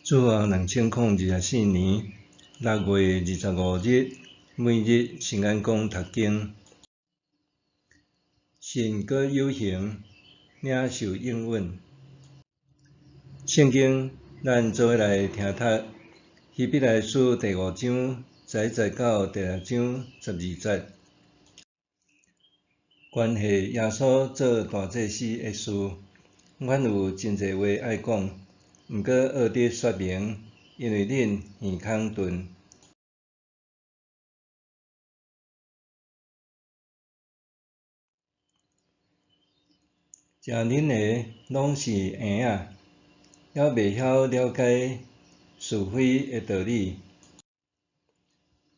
主後2024年6月25日，每日新眼光讀經，信閣有行，領受應允。聖經，咱做伙來聽讀希伯來書第五章十一節到第六章十二節，關係耶穌做大祭司的事，阮有真濟話愛講。毋過僫得說明，因為恁耳孔鈍。食奶的攏是嬰仔，猶未曉了解是非的道理。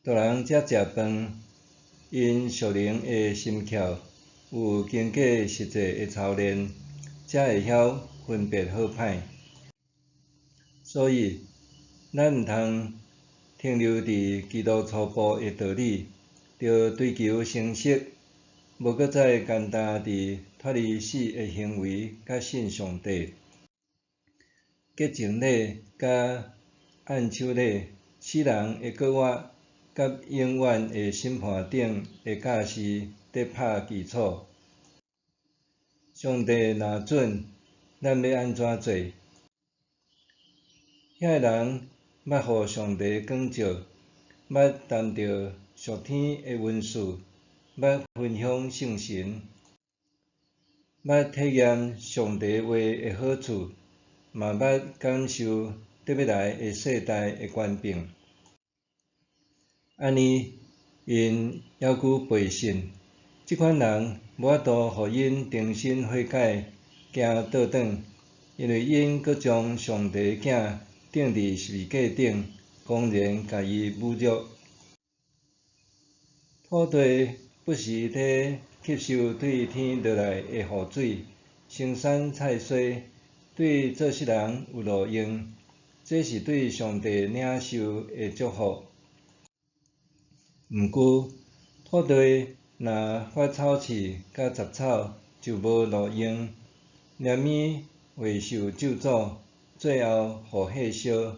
大人才食飯，𪜶屬靈的心竅有經過實際的操練，才會曉分別好歹。所以，咱毋通停留佇基督初步的道理，著追求成熟，無閣再簡單佇脫離死的行為佮信上帝。潔淨禮佮按手禮，死人會閣活，佮永遠的審判頂的教示佇拍基礎。上帝若准，咱欲按怎做？遐个人捌予上帝光照，捌擔著屬天的恩賜，捌分享聖神，捌體驗上帝話的好處，嘛捌感受佇欲來的世代的權柄。按呢，𪜶猶閣背信，這款人無法度予𪜶重新悔改，行倒轉，因為𪜶閣將上帝的囝釘佇十字架頂，公然共伊侮辱。土地不時佇吸收對天落來的雨水，生產菜蔬，對做穡人有路用，這是對上帝領受的祝福。毋過，土地若發草刺佮雜草，就無路用，連物會受咒詛，最後予火燒。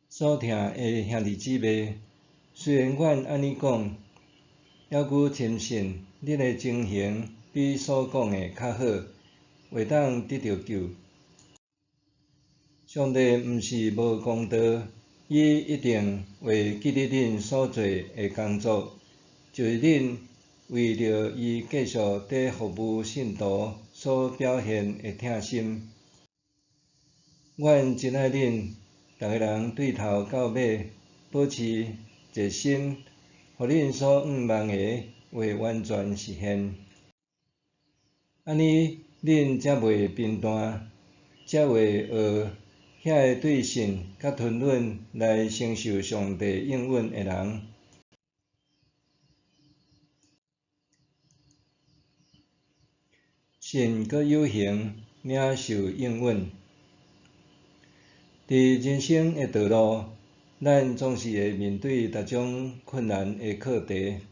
所疼的兄弟姊妹，雖然阮按呢講，猶閣深信恁的情形比所講的較好，會當得著救。上帝毋是無公道，伊一定會記得恁所做的工作，就是恁為著伊繼續佇服務信徒所表現的疼心。阮真愛恁，逐个人對頭到尾保持熱心，予恁所向望的話完全實現。按呢，恁才袂貧惰，才會學遐个對信佮吞忍來承受上帝應允的人。信閣有行，領受應允。佇人生的道路，咱總是會面對逐種困難的課題。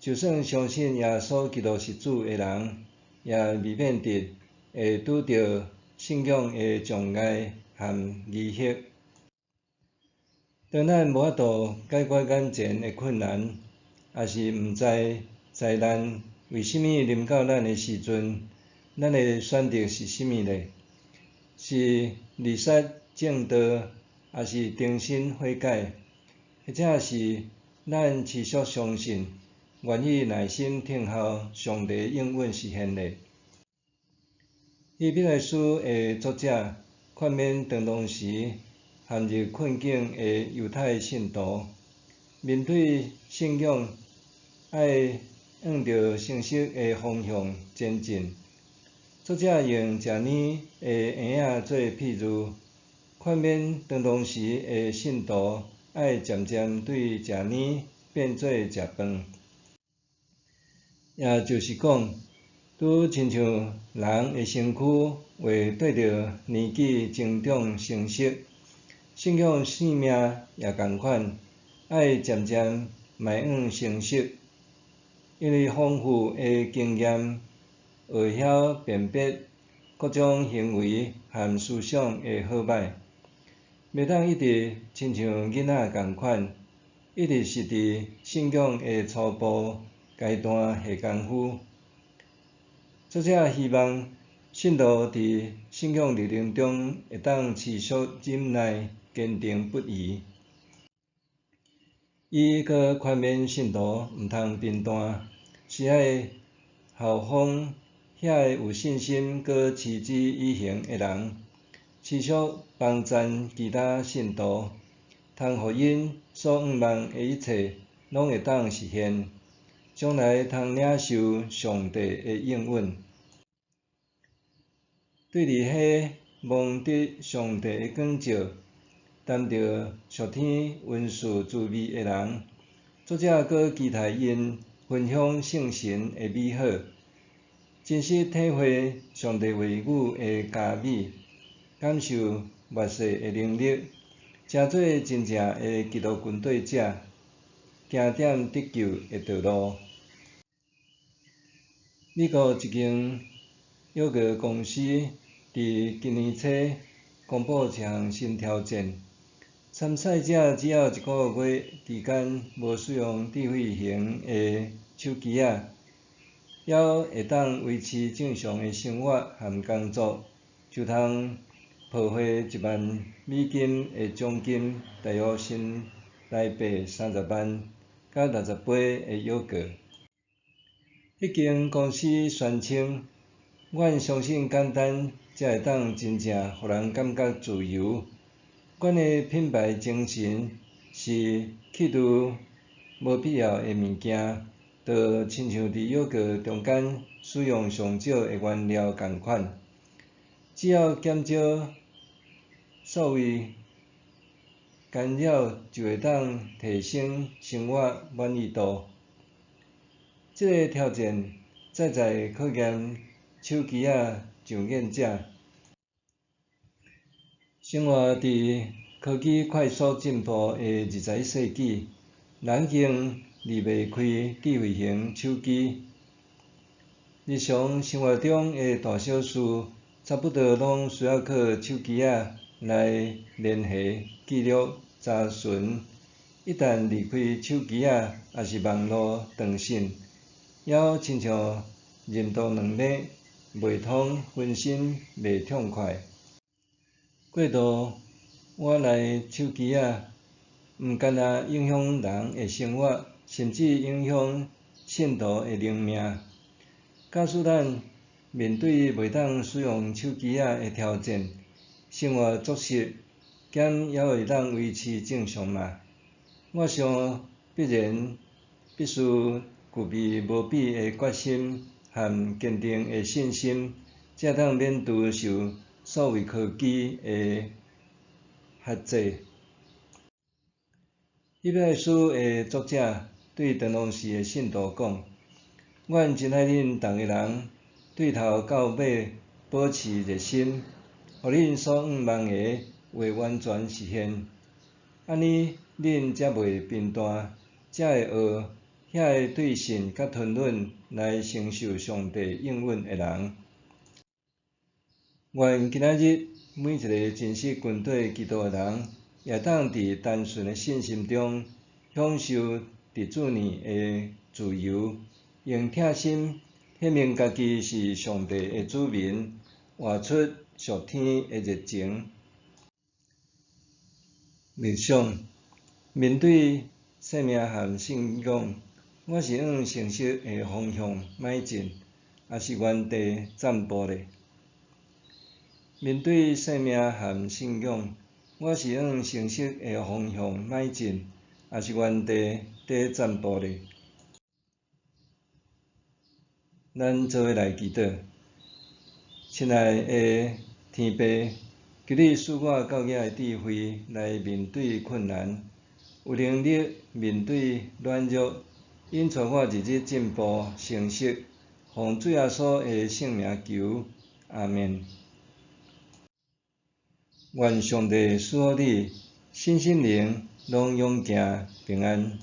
就算相信耶穌基督是主的人，也未免得會拄著信仰的障礙和疑惑。當咱無法度解決眼前的困難，抑是毋知災難為啥物臨到咱的時陣，咱的選擇是啥物呢？是自殺正道，抑是重新悔改，或者是咱持續相信，願意耐心等候上帝應允實現呢？希伯來書的作者勸勉當當時陷入困境的猶太信徒，面對信仰愛向著成熟的方向前進。作者用食奶的嬰仔做譬喻，勸勉當當時的信徒愛漸漸對食奶變做食飯，也就是講，拄親像人的身軀會綴著年紀增長成熟，信仰生命也仝款，愛漸漸邁向成熟，因為豐富的經驗，會曉辨別各種行為和思想的好歹。袂當一直親像囡仔仝款，一直是佇信仰的初步階段下工夫。作者希望信徒佇信仰歷程中會當持續忍耐、堅定不移。伊閣勸勉信徒毋通貧惰，是愛效仿遐个有信心閣持之以恆的人，持續幫贊其他信徒，通予𪜶所向望的一切攏會當實現，將來通領受上帝的應允。對佇彼蒙得上帝的光照，擔著屬天恩賜滋味的人，作者閣期待𪜶分享聖神的美好，真實體會上帝話語的佳美，感受末世的能力，成做真正的基督軍隊者，行踮得救的道路。美國一間藥膏公司佇今年初公布一項新挑戰，參賽者只要一個月期間無使用智慧型的手機仔，猶會當維持正常的生活和工作，就通抱回1萬美金的獎金，大約新台幣30萬佮60杯的藥膏。彼間公司宣稱：阮相信簡單才會當真正予人感覺自由。阮的品牌精神是去除無必要的物件，就親像佇藥膏中間使用上少的原料仝款。只要減少數位干擾，就會當提升生活滿意度。這个挑戰再再考驗手機仔上癮者。生活佇科技快速進步的21世紀，人已經離袂開智慧型手機。日常生活中的大小事，差不多攏需要靠手機仔來聯繫、記錄、查詢。一旦離開手機仔，抑是網路斷線，猶親像任督兩脈袂通，渾身袂暢快。過度倚賴手機仔，毋干焦影響人的生活，甚至影響信徒的靈命。假使咱面對袂當使用手機仔的挑戰，生活作息敢猶會當維持正常嗎？我想必然必須具備無比的決心和堅定的信心，才當免除受數位科技的轄制。希伯來書的作者對當當時的信徒講：阮真愛恁逐个人，對頭到尾保持熱心，予恁所向望的會完全實現。按呢，恁才袂貧惰，才會學遐个對信佮吞忍來承受上帝應允的人。願今仔日每一个真實跟綴基督的人，也當佇單純的信心中享受佇主內的自由，用疼心顯明家己是上帝的子民，活出屬天的熱情。默想，面對生命和信仰，我是向成熟的方向邁進，抑是原地站步咧？面對生命和信仰，我是向成熟的方向邁進，抑是原地佇站步咧？咱做伙來祈禱，親愛的天父，求你賜我夠額的智慧來面對困難，有能力面對軟弱，引帶我日日進步成熟，奉主耶穌的聖名求，阿們。願上帝賜福你，身心靈攏勇健平安。